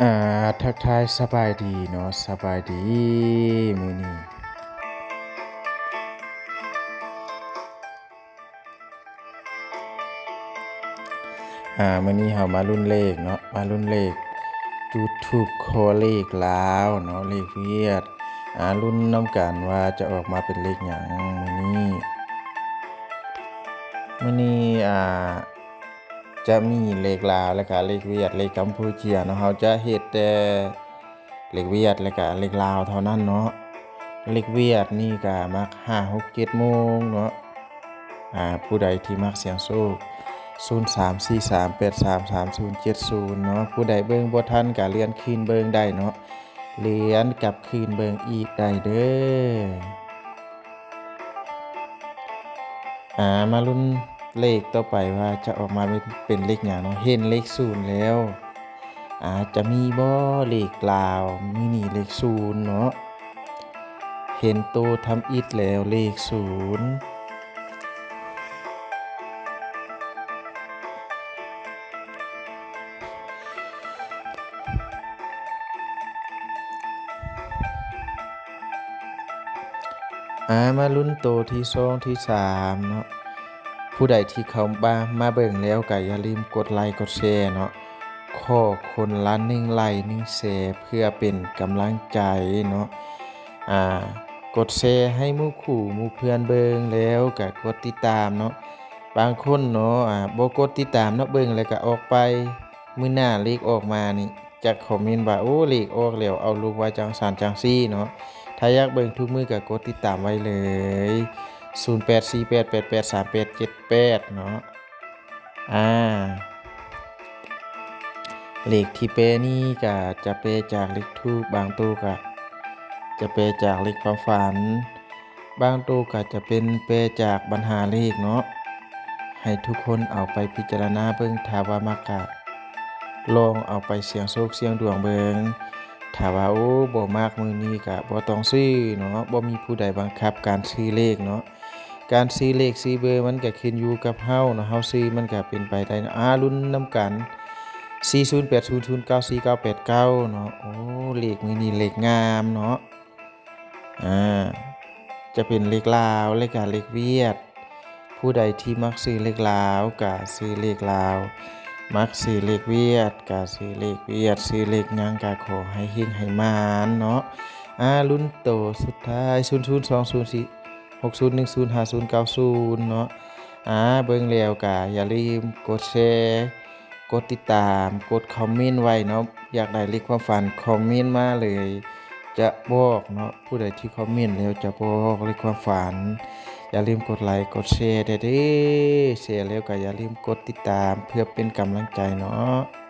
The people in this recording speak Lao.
ອ່າ ທັກທາຍສະບາຍດີເນາະ ສະບາຍດີ ມື້ນີ້ ອ່າ ມື້ນີ້ເຮົາມາລຸ້ນເລກເນາະ ມາລຸ້ນເລກ ຈູດທູບຂໍເລກລາວເນາະ ເລກຫວຽດ ອ່າ ລຸ້ນນຳກັນວ່າຈະອອກມາເປັນເລກຫຍັງມື້ນີ້ ມື້ນີ້ ອ່າ ຈະມີເລກລາວ ແລະກະເລກຫວຽດ ເລກກຳປູເຈຍເນາະ ເຮົາຈະເຮັດແຕ່ເລກຫວຽດ ແລະກະເລກລາວເທົ່ານັ້ນເນາະ ເລກຫວຽດນີ້ກະມັກຫ້າ ຫົກ ເຈັດໂມງເນາະ ອ່າ ຜູ້ໃດທີ່ມັກສຽງໂຊກ ສູນ ສາມ ສີ່ ສາມ ແປດ ສາມ ສາມ ສູນ ເຈັດ ສູນ ເນາະ ຜູ້ໃດເບິ່ງບໍ່ທັນກະເລື່ອນຄືນເບິ່ງໄດ້ເນາະ ເລື່ອນກັບຄືນເບິ່ງອີກໄດ້ເດີ. ອ່າ ມາລຸ້ນເລກຕໍ່ໄປວ່າຈະອອກມາເປັນ ເປັນເລກຫຍັງເນາະ ເຫັນເລກສູນແລ້ວ ອ່າ ຈະມີບໍ່ເລກລາວ ມື້ນີ້ເລກສູນເນາະ ເຫັນໂຕທຳອິດແລ້ວເລກສູນ. ອ່າ ມາລຸ້ນໂຕທີສອງ ທີສາມເນາະ ຜູ້ໃດທີ່ເຂົ້າມາ ມາເບິ່ງແລ້ວກະຢ່າລືມກົດໄລກົດແຊເນາະ ຂໍຄົນລະໜຶ່ງໄລ ໜຶ່ງແຊ ເພື່ອເປັນກຳລັງໃຈເນາະ ອ່າ ກົດແຊໃຫ້ໝູ່ຄູ່ໝູ່ເພື່ອນເບິ່ງ ແລ້ວກະກົດຕິດຕາມເນາະ ບາງຄົນເນາະ ອ່າ ບໍ່ກົດຕິດຕາມເນາະ ເບິ່ງແລ້ວກະອອກໄປ ມື້ໜ້າເລກອອກມານີ້ ຈະຄອມເມັນວ່າ ໂອ້ ເລກອອກແລ້ວ ເອົາລົງວ່າຈັ່ງຊັ້ນຈັ່ງຊີ້ເນາະ ຖ້າຢາກເບິ່ງທຸກມື້ກະກົດຕິດຕາມໄວ້ເລີຍ ສູນ ແປດ ສີ່ ແປດ ແປດ ແປດ ສາມ ແປດ ເຈັດ ແປດ ເນາະ ອ່າ ເລກທີ່ແປນີ້ກະຈະແປຈາກເລກທູບ ບາງໂຕກະຈະແປຈາກເລກຄວາມຝັນ ບາງໂຕກະຈະເປັນແປຈາກບັນຫາເລກເນາະ ໃຫ້ທຸກຄົນເອົາໄປພິຈາລະນາເບິ່ງ ຖ້າວ່າມັກກະລອງເອົາໄປສ່ຽງໂຊກສ່ຽງດວງເບິ່ງ ຖ້າວ່າ ໂອ້ ບໍ່ມັກ ມື້ນີ້ກະບໍ່ຕ້ອງຊື້ເນາະ ບໍ່ມີຜູ້ໃດບັງຄັບການຊື້ເລກເນາະ ການຊື້ເລກຊື້ເບີມັນກະຂຶ້ນຢູ່ກັບເຮົາເນາະ ເຮົາຊື້ມັນກະເປັນໄປໄດ້ເນາະ ອ່າ ລຸ້ນນຳກັນ ສີ່ ສູນ ແປດ ສູນ ເກົ້າ ສີ່ ເກົ້າ ແປດ ເກົ້າ ເນາະ ໂອ້ ເລກມື້ນີ້ເລກງາມເນາະ ອ່າ ຈະເປັນເລກລາວ ແລະກະເລກຫວຽດ ຜູ້ໃດທີ່ມັກຊື້ເລກລາວກະຊື້ເລກລາວ ມັກຊື້ເລກຫວຽດກະຊື້ເລກຫວຽດ ຊື້ເລກຫຍັງກະຂໍໃຫ້ເຮັງໃຫ້ໝານເນາະ ອ່າ ລຸ້ນໂຕສຸດທ້າຍ ສູນ ສູນ ສອງ ສູນ ສີ່ ຫົກ ສູນ ໜຶ່ງ ສູນ ຫ້າ ສູນ ເກົ້າ ສູນ ເນາະ ອ່າ ເບິ່ງແລ້ວກະຢ່າລືມກົດແຊ ກົດຕິດຕາມ ກົດຄອມເມັນໄວ້ເນາະ ຢາກໄດ້ເລກຄວາມຝັນຄອມເມັນມາເລີຍ ຈະບອກເນາະ ຜູ້ໃດທີ່ຄອມເມັນແລ້ວຈະບອກເລກຄວາມຝັນ ຢ່າລືມກົດໄລກົດແຊແດ່ເດີ ແຊແລ້ວກະຢ່າລືມກົດຕິດຕາມເພື່ອເປັນກຳລັງໃຈເນາະ.